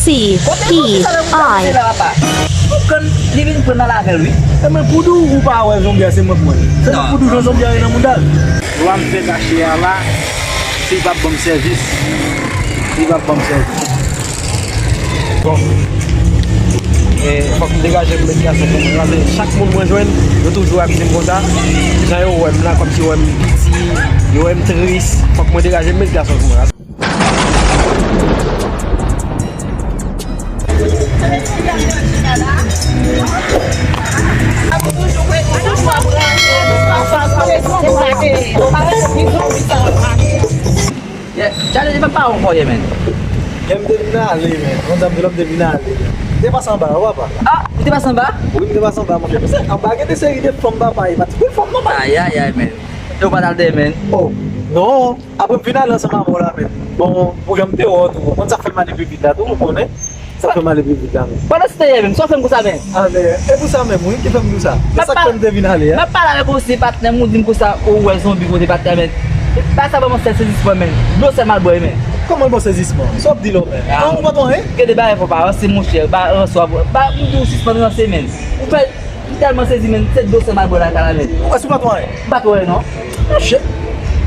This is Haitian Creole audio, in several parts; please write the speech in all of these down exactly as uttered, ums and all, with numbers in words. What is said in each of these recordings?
T I. Ou konprann? Li vin pran nan lavel, wi. Ebyen, pou di w, ou pa wè zonbi a, se mwen k wè l. Se mwen pou di w, jan zonbi a ye nan mouda l. Lwa m fè kache a la, si l p ap ban m sèvis, si l p ap ban m sèvis. Bon. E, fòk m degaje m met gason pou mwen. Paske chak moun mwen jwenn, yo toujou ap di m konsa. Jan yo wè m la, kòmsi yo wè m piti, yo wè m tris. Fòk mwen degaje m met gason pou mwen. Yeah, Charlie, se pa pawòl ankò ye, men. Lè m te vin ale, men. Yon dam de lòm te vin ale. M te pase anba, wè, papa. Ah, ou te pase anba? Wi, m te pase anba, monchè. Paske anba gen de seri de fanm, papa, e pa ti pil fanm, non, papa. Ayayay, men. E ou pa t al dèyè, men. Oh, non. Apre m vin ale ansanm avè w la, men. Bon, pou jan m te wè w tou, ou konn sa k fè m ale pi vit la tou, ou konnen. Sa k fè m ale pi vit la, men. Pandan se te ye menm, sa w fè m konsa, men? Ah, men, e pou sa menm, wi, ki fè m di w sa. E sa k fè m te vin ale a. M ap pale avèk ou osi, patnè m, ou di m konsa, ou wè zonbi kote patnè, men. Bagay sa ban m yon sèl sezisman, men. Dlo sèl m al bwè, men. Kòman l ba w sezisman? Sa w ap di la, men? Ah. An, ou pa t wè anyen? Gen de bagay fò pa ranse, monchè. Ba ranse w ap, ba, m di w sispann ranse, men. Ou fè M tèlman sezi, men, se dlo sèl m al bwè lakay la, men. Ou wè si w pa t wè anyen? M pa t wè, non. Monchè,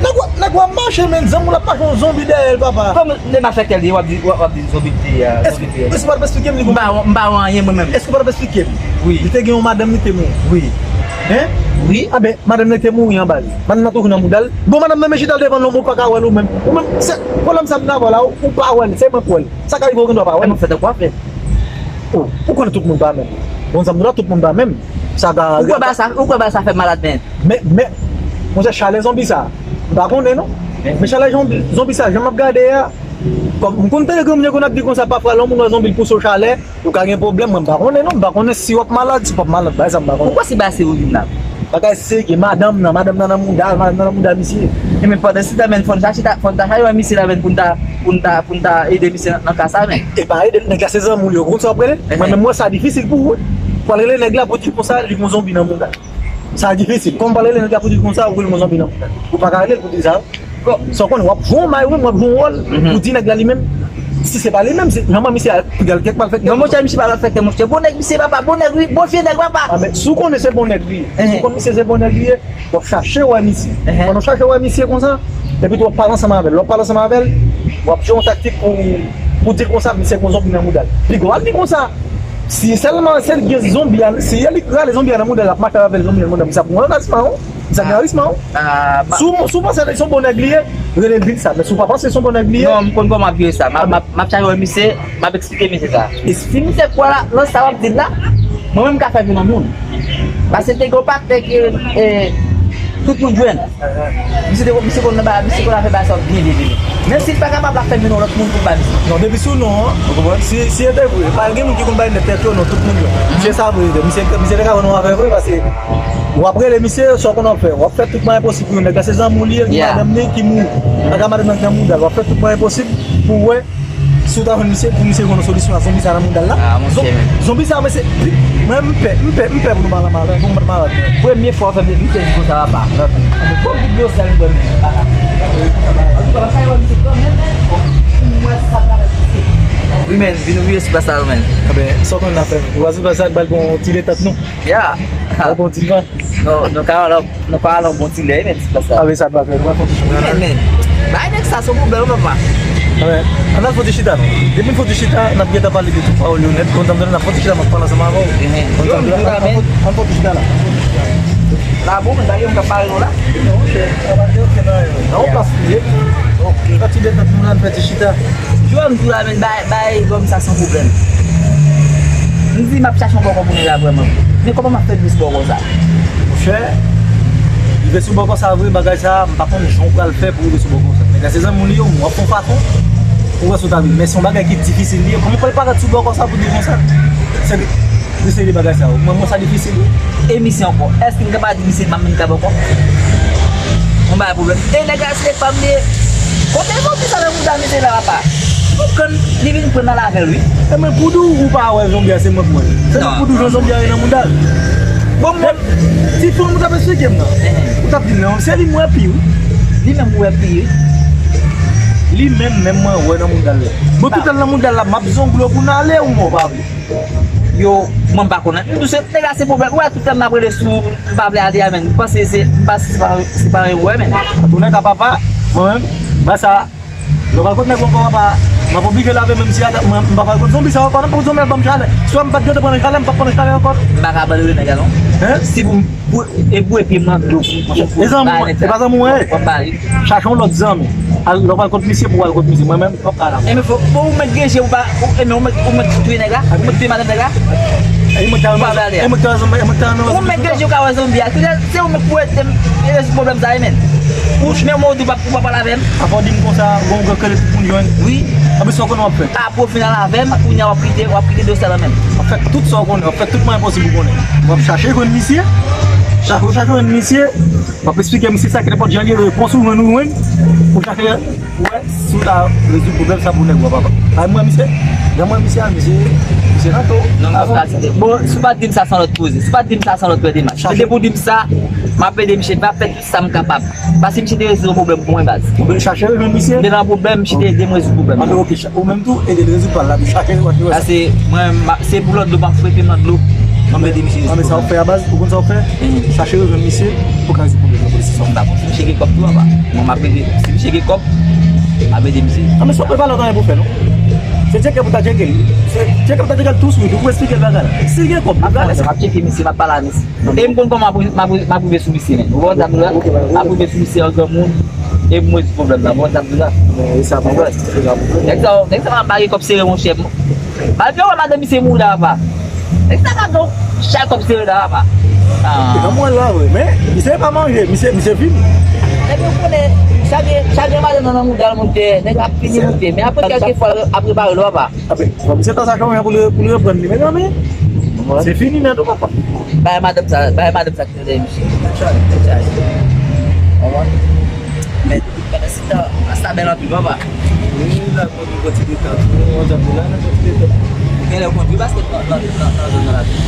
nèg w ap, nèg w ap mache, men, zanmi w l ap mache yon zonbi dèyè l, papa. Kòman de malfektè li ye, w ap di, w ap, w ap di zonbi l te ye, zonbi l te ye. Èske w pa t ap esplike m li? M pa, m pa wè anyen, mwen menm. Èske w pa t ap esplike m? Wi. Li te gen yon madanm li te mouri. Wi. Hein? Wi. A ben, madanm nan te mouri anba li. Madanm nan toujou nan mouda l. Bon, madanm nan men chita l devan l, ou pa ka wè l ou menm. Ou menm, se pwoblèm sa m nan avè w la, ou, ou pa wè l, se mwen k wè l. Sa ka rive, ou gen dwa pa wè l. Mwen fè tankou afè. Oh, ou konnen tout moun pa menm. Bon, zanmi w la, tout moun pa menm. Sa ka... Ou kwè bagay sa, ou kwè bagay sa fè malad, men? Men, men, monchè, chalè zonbi sa, m pa konnen, non. Men chalè zonbi, zonbi sa, jan m ap gade a, kòm m konn tande granmoun yo konn ap di konsa, pafwa, lè yon moun wè zonbi l pouse w chalè, ou ka gen pwoblèm, mwen m pa konnen, non. M pa konnen si w ap malad, si w p ap malad, bagay sa m pa konnen. Ou kwè se bagay serye w di m la? Bagay serye, madanm nan, madanm nan nan mouda, madanm nan nan mouda misye. E men pandan se tan, men, fò n ta chita, fò n ta chache wè misye la, men, pou n ta, pou n ta, pou n ta ede misye nan, nan ka sa, men. E pa ede l, nèg la se zanmi w li, ou konn sa w ap rele? Mwen menm, mwen, sa difisil pou ou, wi. Pou al rele nèg la, pou di l konsa, li gon zonbi nan mouda l. Sa difisil. Kòman pou al rele nèg la, pou di l konsa, ou gon zonbi nan mouda l? Ou pa ka rele l pou di l sa. Sa w konnen, w ap jwe yon may, wi, w ap jwe yon wòl, pou di nèg la li menm. Si se pa li menm, se, manman misye a, piga l kèk malfektè. Non, monchè, misye pa malfektè, monchè. Bon nèg, misye, papa, bon nèg, wi, bon vye nèg, papa. Ah, men, si w konnen se bon nèg li ye, si w konnen se, se bon nèg li ye, w ap chache wè misye. Pandan w chache wè misye konsa, epi tou w ap pale ansanm avè l. Lè w ap pale ansanm avè l, w ap jwe yon taktik pou, pou di l konsa, misye gon zonbi nan mouda l. Piga w al di konsa, si sèlman se li gen zonbi a, si e li k rale zonbi a nan mouda l, l ap mache avè l, zonbi a nan mouda l, misye ap pran anrayiman, wi. Misye ap gen anrayiman, wi. Si w, si w panse se yon bon nèg li ye, rele l di l sa. Men si w pa panse se yon bon nèg li ye, non, m konn kòman ap jere sa. M ap, m ap, m ap chache wè misye, m ap eksplike misye sa. E si misye kwè la, nan sa w ap di l la, mwen menm m ka fè vin yon moun. Paske te gen yon patnè ke, eh, tout moun jwenn. Misye te, misye konn nan ba, misye konn ap fè bagay sa yo byen, byen, byen. Men si l pa kapab, l ap fè vin yon lòt moun pou l ba misye. Non, depi sou non an, ou konprann? Si, si e te vre, pa gen moun ki konn bay nèg tèt yo, non, tout moun yo. Se sa vre, misye, misye te ka vann yon afè vre, paske w ap rele misye, sa w konn w ap fè. W ap fè tout mwayen posib pou yon nèg la se zanmi w li ye, ki madanm li, ki mouri. Paske madanm nan ki nan mouda l, w ap fè tout mwayen posib pou w wè si w ta jwenn misye, pou misye jwenn yon solisyon a zonbi sa nan mouda l la. Ah, monchè, men. Zonbi sa, men se, mwen, m pè, m pè, m pè pou nou pa malad, pou m pa malad. Premye fwa w fè m, m sezi konsa, papa. Bon, ki dlo sèl m bwè, men. Antouka, pa sa yo, misye kanmenm, men. Bon, m wè sa travay misye. Wi, men, vin vire sou plas la, men. Enben, sa w konn n ap fè, men. Ou pa sou plas la, bal bon ti detant, non? Ya. Bal bon ti van. Non, nou ka alò, nou ka alò bon ti lè, men, ti plas la. Ah, men sa nou va fè, nou va fè yon ti chita. Men, men, bay nèg sa, se yon pwoblèm, papa. Anben, ann al fè yon ti chita, non. Depi n fè yon ti chita, n ap gentan pale de tout pawòl yo nèt. Kontan m tande n ap fè yon ti chita, m ap pale ansanm avè w. Kontan m tande n ap fè yon ti chita la. La, bon, men, bagay yo m ka pale nou la. Non, chè, sa pa gen okenn anyen. Nan yon plas li ye. Ok. Fè ti detant nou la, n fè ti chita. Jodi a, men, bay, bay, bay, sa san pwoblèm. M di, m ap chache yon bòkò pou nèg la vrèman. Men kòman m ap fè jwenn bòkò sa? Monchè, rive sou bòkò sa vre, bagay sa, m pa konn jan w pral fè pou rive sou bòkò sa. Nèg la se zanmi w li ye, w ap fè yon fason pou wè si w ta rive. Men se yon bagay ki difisil li ye. Kòman w pral parèt sou bòkò sa pou di konsa? Se de seri de bagay sa yo. Mwen, mwen, sa difisil, wi. E misye ankò, èske m kapab di misye m ap vin ka bòkò? Yon bagay pwoblèm. E nèg la se fanm li ye. Kote zonbi sa nan mouda misye la, papa? Ou konn, li vin pran nan lavel, wi. E men pou di w, ou pa wè zonbi a, se mwen k wè l. Se pou di w jan zonbi a ye nan mouda l. Bon, men, ti fanm ou t ap esplike m nan. Ou t ap di m nan, se li m wè pi, wi. Li menm ou wè pi, wi. Li menm, menm mwen wè nan mouda l la. Bon, tout tan nan mouda l la, m ap zongle w pou n ale, ou mò, pa vle. Yo, mwen m pa konnen. M tou se, nèg la se pwoblèm. Ou wè tout tan m ap rele sou, m pa vle ale a, men. M panse se, m panse se pa, se pa yon wè, men. Antouka, papa, mwen menm, ba sa, lè w pral kot nèg ou ankò, papa, m ap oblije lave men m si ata, mwen, m pa pral kot zonbi sa ankò, non, kot zonbi ap ban m chalè. Swa m pa t gentan pran nan chalè, m p ap pran nan chalè ankò. M pa ka abandone nèg la, non. Hein? Si pou m Pou, e pou epi m nan dlo pou, pou, pou, Mezanmi, e pa zanmi w ye. Chache yon lòt zanmi. Al, lè w pral kot misye, pou w al kot misye. Mwen menm, m p ap ka la. Enben, fò, bon, ou mèt gen je, ou pa, ou, enben, ou mèt, ou mèt touye nèg la, ou mèt touye madanm nèg la. E mwen k ta, e mwen k ta, e mwen k ta, e mwen k ta, e mwen k ta, Ou mèt gen je, ou ka wè zonbi a. Kounye a, se ou menm pou ede m, e, sou pwoblèm sa, e, men. Ou, men mwen, ou di w p ap, ou p ap pale avè m. Afò di m konsa, bon, ou gen kele tout moun jwenn. Wi. Anplis, sa w konnen w ap fè. Apre w fin al avè m, kounye a w ap kite, w ap kite dosye a nan men m. W ap fè tout sa w konnen, w ap fè tout mwayen posib ou konnen. W ap chache jwenn misye, chache, w chache jwenn misye, w ap esplike misye sa, kenenpòt jan li ye, repons ou jwenn, ou jwenn, pou chache wè si w ta rezoud pwoblèm sa pou nèg ou a, papa. Ay, mwen, misye, jan mwen, misye a, misye, misye nan to. Non, non, sa, se te, bon, si w pa t di m sa, se yon lòt koze. Si w pa t di m sa, se yon lòt demach. Chache. Se te pou di m sa, m ap ede misye, m ap fè tout sa m kapab. Paske misye te rezoud yon pwoblèm pou mwen, baz. Ou vin chache rezoud misye? M te nan pwoblèm, misye te ede m rezoud pwoblèm nan. Anben, ok, cha-, ou menm tou, ede l rezoud pa l la, chache wè, wè sa. Sa se, mwen, m ap, se pou lòt dlo, m ap frete m nan dlo. M ap ede misye rezoud pwoblèm. Anben, sa w fè a, baz, ou konn sa w fè? Chache rezoud misye, pou ka rezoud pwoblèm nan, polis sa. M pa konn si misye gen kòb tou, apa. Mwen, m ap ede, si misye gen kòb, m ap ede misye. Anben, sa w pa lòt anyen pou fè, non? Se tcheke pou ta tcheke l. Se tcheke pou ta tcheke l tou swit, ou pou esplike l bagay la. Si l gen kòb, m ap pale sa, m ap tcheke misye, m ap pale a misye. E m konn kòman m ap, m ap, m ap rive sou misye, men. Ou konprann sa m di w la? M ap rive sou misye an granmoun, e m rezoud pwoblèm nan. Ou konprann sa m di w la? Men, e sa, papa, se sa, papa. Nèg sa, nèg sa pa gen kòb sere, monchè. Malgre w wè madanm misye mouri la, papa. Nèg sa pa gen yon chay kòb sere la, papa. Ah. Nan mwen la, wi, men, misye pa manje, misye, misye vin. Epi ou konnen, chaje, chaje madanm nan nan mouda l moute, nèg la ap fini moute. Men apre kèlke fwa, ap repare l, papa. Apre, bon, misye ta sa kòman pou l, pou l reprann li, mezanmi. Se fini nèt, ou konprann. Bay madanm sa, bay madanm sa ki te dèyè misye. Tèt chaje, tèt chaje. Konprann? Men, pandan se tan, sa bèl anpil, papa. Wi, la, konn kontinye tan. Ou wè, jan pou la, nan kontinye tan. Genlè w konn jwe baskèt nan, nan, nan, nan zòn nan la tou.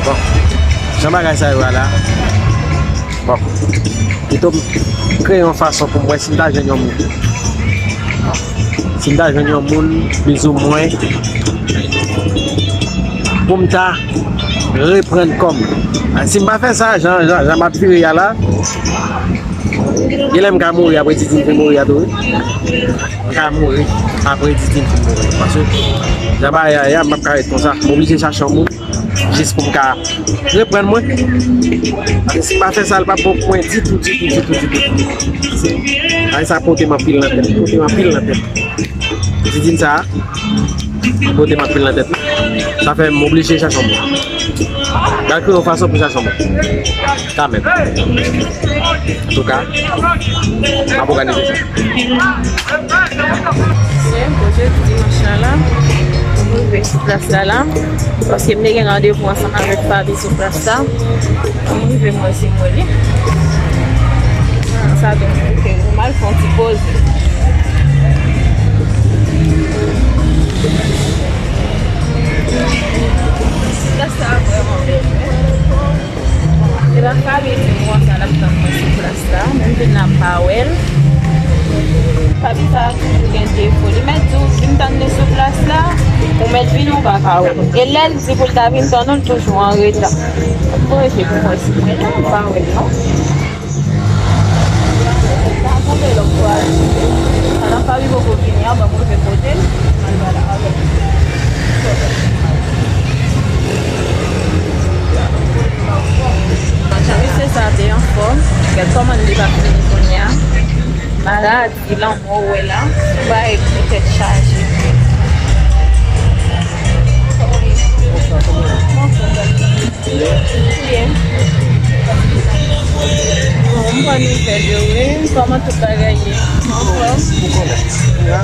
Bon, jan bagay sa yo a la. Bon, pito m kreye yon fason pou m wè si m ta jwenn yon moun. Si m ta jwenn yon moun, plizoumwen, pou m ta reprann kò m. A, si m pa fè sa, jan, jan, jan m ap vire a la, genlè m ka mouri apre Didine fin mouri a tou, wi. M ka mouri apre Didine fin mouri. Paske, jan bagay la ye a, m p ap ka ret konsa. M oblije chache yon moun. Jis pou m ka reprann mwen. Paske si m pa fè sa, l p ap bon pou mwen ditou, ditou, ditou, ditou. Bagay sa pote m anpil nan tèt, pote m anpil nan tèt. Didine sa, pote m anpil nan tèt. Sa fè m oblije chache yon moun. M al kreye yon fason pou chache yon moun. Kanmenm. Antouka, m ap òganize sa. Se pou jodi dimanch lan la, pou m rive sou plas la la, paske m te gen randevou ansanm avèk Faby sou plas la. Pou m rive, mwen se mwen li. Sa donk, ok, pou m al fè yon ti poze. Plas la vrèman bèl, wi. Se pa Faby di m konsa l ap tann mwen sou plas la, men m vin la m pa wè l. Faby sa a toujou gen defo. Li mèt di w, si m tann li sou plas la, ou mèt vini, ou pa ka wè l. E lè l di pou l ta vin tann ou, l toujou anreta. M rete pou mwen si mwen la, m pa wè l non. Sa tonbe lòt fwa. Madan Faby poko vini an, ban m rive kote l. M al pale avè l. Mesye sa te anfòm. Gad kòman li pa fini kounye a. Maladi, lanmò, ou wè la. Bay pou tèt chaje. Byen. Bon, m pran nouvèl yo, wi. Kòman tout bagay ye? Anfòm? Ou konnen. Ya,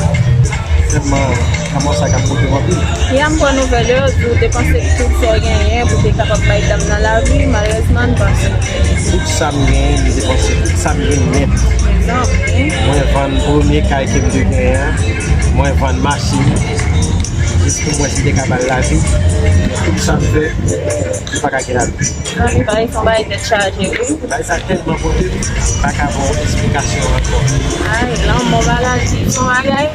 sèlman, kòman sa k ap pote w anpil? Ya, m pran nouvèl yo, di w depanse tout sa w genyen pou te kapab bay dam nan lavi. Malerezman, n pa sou. Tout sa m genyen, m depanse tout sa m genyen nèt. Mezanmi. Mwen vann premye kay ke m te genyen an. Mwen vann machin. Jis pou m wè si m te ka ba l lavi. Tout sa m fè, m pa ka gen lavi. Zanmi, bagay sa yon bagay tèt chaje, wi. Bagay sa tèlman pote, m pa ka ba w esplikasyon ankò. Ay, lanmò, maladi, se yon bagay.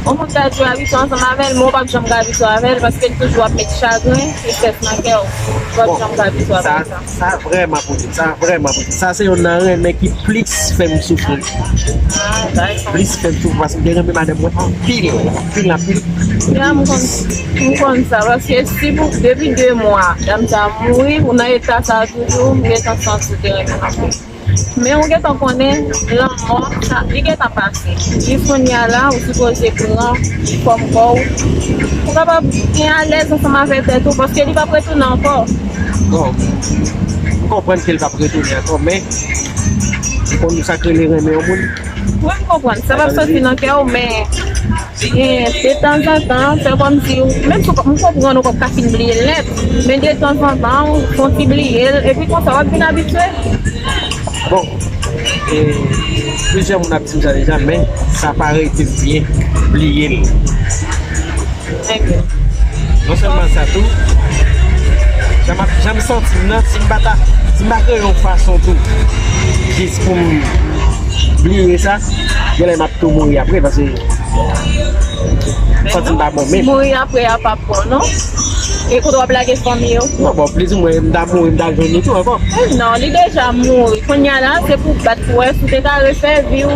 Yon moun ka di w abitye ansanm avè l, men w p ap janm ka abitye avè l, paske l toujou ap met chagren, tristès nan kè w. W p ap janm ka abitye avè sa. Sa vrèman pote, sa vrèman pote. Sa se youn nan renmen ki plis fè m soufri. Ah, bagay sa. Plis fè m soufri, paske m te renmen madanm mwen anpil, anpil, anpil. Ya, m konn, m konn sa, paske si pou, depi de mwa, dam sa mouri, ou nan eta sa toujou, m gentan santi w te renmen l anpil. Men ou gentan konnen, lanmò, sa, li gentan pase. Jis kounye a la, ou sipoze pran fòm kò w. Ou kapab gen alèz ansanm avèk tèt ou, paske li p ap retounen ankò. Bon, m konprann ke l p ap retounen ankò, men ou konn sa k rele renmen yon moun. Wi, m konprann. Sa p ap soti nan kè w, men, eh, detanzantan, fè kòmsi, menm si w p ap, m konprann ou p ap ka fin bliye l nèt, men detanzantan, ou fè yon ti bliye l, epi konsa, w ap vin abitye. Bon, e, plizyè moun ap di m sa deja, men sa pa rete m byen bliye l. Non sèlman sa tou, jan m ap, jan m santi m nan, si m pa ta, si m pa kreye yon fason tou, jis pou m bliye sa, genlè m ap tou mouri apre, paske m santi m pa bon menm. Mouri apre a p ap bon, non? E kote w ap lage fanmi yo? Non, bon, plizoumwen, m ta mouri, m ta jwenn li tou ankò. Eh, non, li deja mouri. Kounye a la, se pou w bat pou w wè si w te ka refè vi w,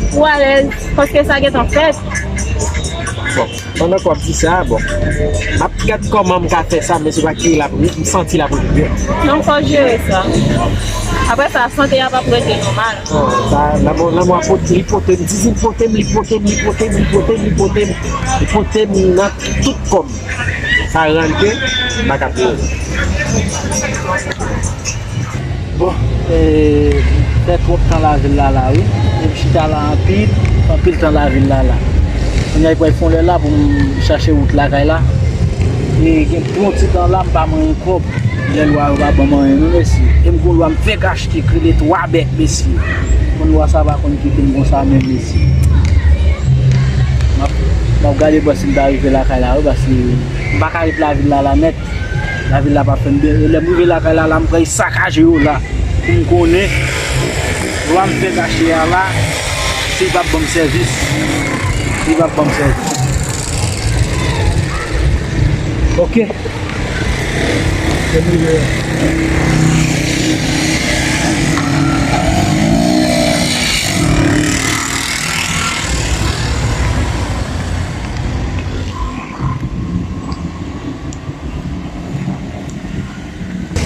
pou w alèz, paske sa gentan fèt. Bon. Pandan ke w ap di sa, bon, m ap gad kòman m ka fè sa, men se pa ke l ap, m santi l ap retounen. Non, fò w jere sa. Apre sa, sante a p ap rete nòmal. Bon, sa, lanmò, lanmò a pot-, li pote m, Didi l pote m, li pote m, li pote m, li pote m, li pote m, li pote m nan tout kò m. Sa rann ke m pa ka plere. Bon, e, m fè twòp tan lavil la la, wi. E m chita la anpil, anpil tan lavil la la. Kounye a, li pral fè yon lè la pou m chache wout lakay la. E gen yon ti tan la, m pa manyen kòb. Lè lwa yo pa ban m anyen, non, mesye. E m gon lwa m fèk achte, ki rele twa bèk, mesye. Konn lwa sa pa konn kite m konsa menm, mesye. M ap, m ap gade bò si m ta rive lakay la, wi, paske m pa ka ret lavil la la nèt. Lavil la pa fè m byen. E lè m rive lakay la, la m pral sakaje yo la. Pou m konnen, lwa m fèk achte a la, si l p ap ban m sèvis. Si l p ap ban m sèvis. Ok. Lè m rive.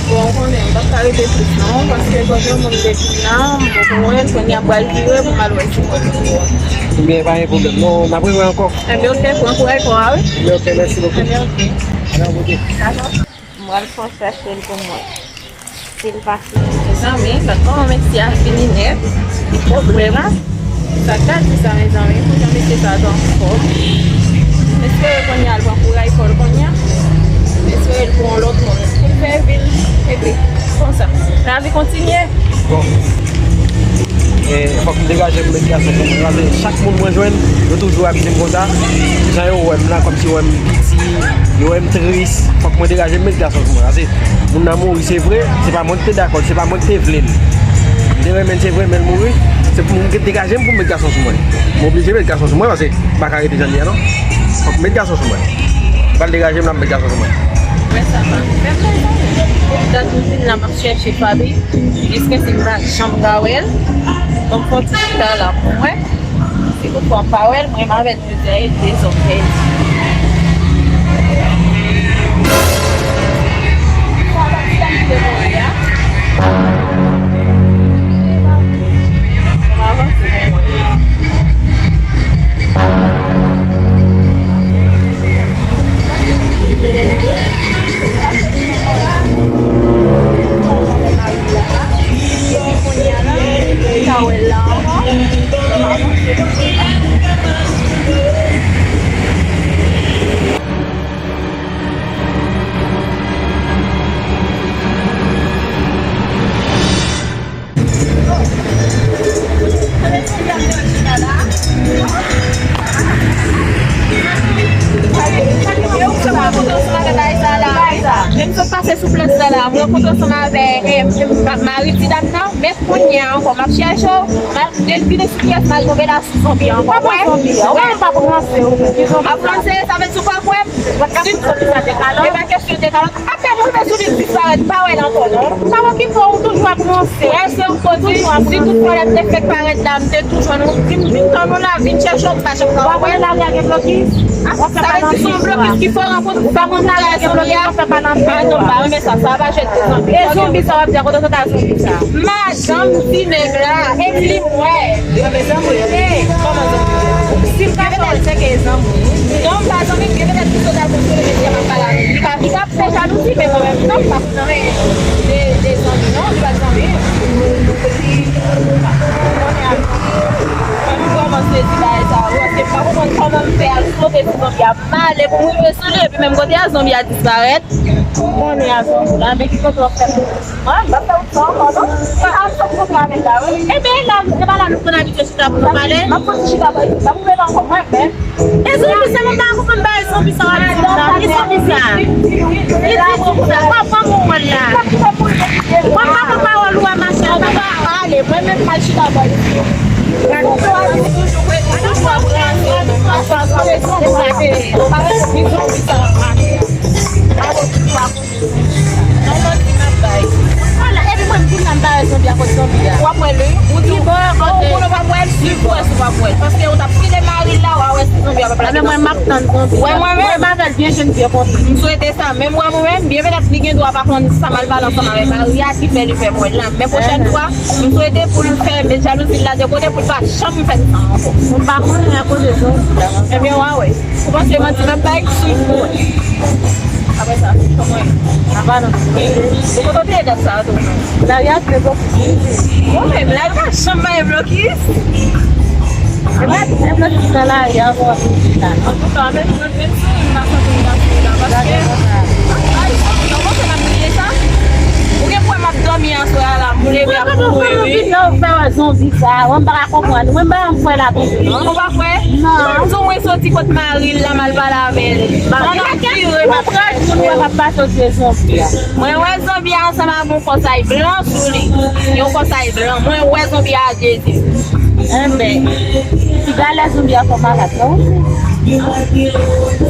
Bon, ou konnen, m p ap ka rete plis non, paske gon yon moun depi la, m poko wè l, kounye a m pral vire pou m al wè si mwen toujou. Ebyen, pa gen pwoblèm non, m ap rewè ankò. Ebyen, ok, pran kouraj pou w, wi. Ebyen, ok, mèsi bokou. Ebyen, ok. Alò, bokou. Dakò. M pral fè w chache l pou mwen. Se l pase. Mezanmi, gad kòman mesye a fini nèt. Li pwòp vre la. Sa k ta di sa, mezanmi? Pou jan mesye sa t anfòm. M espere kounye a l pran kouraj pa l kounye a. M espere l pran yon lòt moun pou l fè vi l. Epi, konsa, lavi kontinye. Bon. E, fòk m degaje m met gason sou mwen. Paske chak moun mwen jwenn, yo toujou abize m konsa. Jan yo wè m la, kòmsi yo wè m piti, yo wè m tris. Fòk mwen degaje m met gason sou mwen. Paske moun nan mouri, se vre, se pa mwen ki te dakò l, se pa mwen ki te vle l. M te renmen l, se vre, men l mouri. Se pou m degaje m pou m met gason sou mwen. M oblije met gason sou mwen, paske m pa ka rete jan l ye a, non. Fòk m met gason sou mwen. M pral degaje m la, m met gason sou mwen. Wè sa pa fè m rezon. Depi dat m vin la, m ap chèche Faby. Jiskaske m pa janm ka wè l. Donk, fò w ti chita la pou mwen. Si toutfwa m pa wè l, mwen m avè l jodi a, e dezòd pèdi. Sa pa ti dam ki te mouri a. N ap avanse pou mwen. Pase sou plas la la, m rankontre ansanm avè, eh, mari ti dam nan, men kounye a ankò, m ap chèche w, m al vin sou pyès, m al tonbe la sou zonbi a ankò. Ou pa pran zonbi a, ou pa pran se ou menm. Ap pran se, sa vle di ou pa kwè m? Si zonbi sa te kalòt. E pa kesyon te kalòt. Apèn rive sou li disparèt, m pa wè l ankò non. Pa okipe w, ou toujou ap ranse. Wè, se ou k di, si tout pwoblèm te fèk parèt la, m te tou jwenn ou, vin, vin tann ou la, vin chèche w, m pa janm ka wè. W ap wè lari a gen blokis. Sa vle di se yon blokis ki fè w rankontre, w pa konn lari a gen blokis, w ap fè balanse. Ah non, m pa renmen sa, sa pa jwèt de zonbi. E zonbi sa w ap di a, kote w sot ak zonbi sa? Madanm ti nèg la, e li m wè. Zanmi, zanmi, hey, kòman zanmi? Si m ka fè w, se ke zanmi. Non, m pa zanmi, m gen petèt ki sot al konn sou le medya, m ap pale avè l. Li ka, li ka fè jalouzi, men mwen menm, non, m pa konn anyen de, de zanmi, non, li pa zanmi. Li, konnen ak li, mwen m kòmanse di bagay sa yo, paske m pa konprann kòman m fè al sote ti zanmi a. M ale pou m rive sou li, epi menm kote a, zanmi a disparèt. Konnen a zanmi la, men ki kote w ap fè pou mwen, m pa fè wout sa ankò, non. Mwen al sot kontre avèk la, wi. Ebyen, la, se pa la nou konn abitye chita pou nou pale. M ap konn chita, m ap ouvè l ankò, mwen, men. E zanmi, se mwen pa konprann bagay zanmi sa w ap di la. Ki zanmi sa? Ki di di sa? Papa m ou wè la. Mwen pa konn pawòl ou a, machè. Ou pa pale, mwen menm m al chita bò isi. Ou toujou, ou toujou ap ranse. Yon lòt ki m ap bay. Vwala, epi mwen, m di m nan m pa wè zonbi a, kot zonbi a. W ap wè l, wi. Ou di w, ou konnen w ap wè l, si w wè, si w ap wè l. Paske ou t ap kite mari l la, w a wè si zonbi a p ap lage nan. Mwen, m ap tann zonbi a. Wè mwen menm. Mwen, m avè l byen jèn, byen kontan. M swete sa, menm wè mwen menm, byen petèt li gen dwa pa konn sa m al pale ansanm avè mari a ki fè li fè m wè l la. Men pwochèn fwa, m swete pou l fè jalouzi l la de kote pou l pa janm fè m sa ankò. M pa konnen akoz de zonbi la. Ebyen, w a wè. Ou panse manti m ap bay? Swiv pou wè. Apre sa, kòman e? Apa non. Ou kote w te ye dat sa a tou? Lari a te blokis. Ou menm, lari pa janm bay blokis. E pa te blokis nan lari a, bon, ap vin la. Antouka, men mwen menm sou m, m a santi m nan sou la, paske, ay, non, mwen se m ap bliye sa. Ou gen pou wè m ap dòmi aswè a la, m leve ap kouri, wi. Videyo ou fè wè zonbi sa, mwen m pa ka konprann. Mwen m pa janm kwè ladan. Ou pa kwè? Non. Mwen di w mwen soti kot mari l la, m al pale avè l. Pandan m vire, m ap kouraj moun wè m ap pase sou zonbi a. Mwen wè zonbi a ansanm ak yon kòsay blan sou li. Yon kòsay blan. Mwen wè zonbi a a de zye. Enben, piga lè zonbi a fè w malad, non?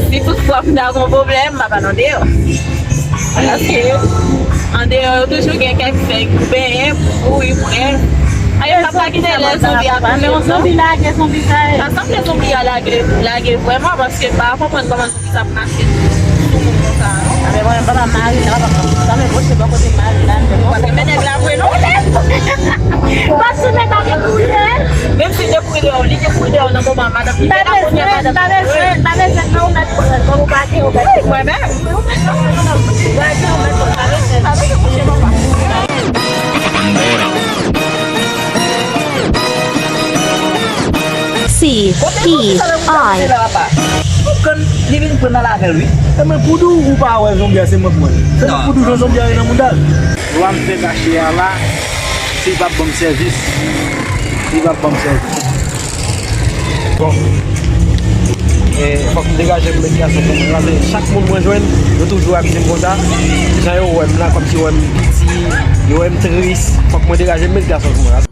Si toutfwa m ta gon pwoblèm, m ap al andeyò. Paske andeyò yo toujou gen kèk fèy pou benyen, pou kouri, pou bwè. A yo pa ka kite lè zonbi a kouri. Men yon zonbi lage, zonbi sa ye. Sa sanble zonbi a lage, lage vrèman, paske m pa konprann kòman zonbi sa ap mache sou moun konsa, non? A, men mwen, papa m mari la, papa m. Sa men pwoche bò kote mari la, men bon. Paske men nèg la vre, non? Paske nèg la gen kouri, hein? Menm si te kouri deyò, li te kouri deyò nan moman madanm li te la kounye a, madanm li. Pa bezwen, pa bezwen, non, ou mèt pran, kòm ou pa gen, ou mèt pran. Mwen menm. C P I. Ou konn li vin pran nan lavel, wi. E men pou di w ou pa wè zonbi a, se mwen k wè l. Se mwen pou di w jan zonbi a ye nan mouda l. Lwa m fè kache a la, si l p ap ban m sèvis, li p ap ban m sèvis. Bon. E, fòk m degaje m met gason pou mwen, paske chak moun mwen jwenn, yo toujou ap di m konsa. Jan yo wè m la, kòmsi yo wè m piti, yo wè m tris. Fòk mwen degaje m met gason pou mwen.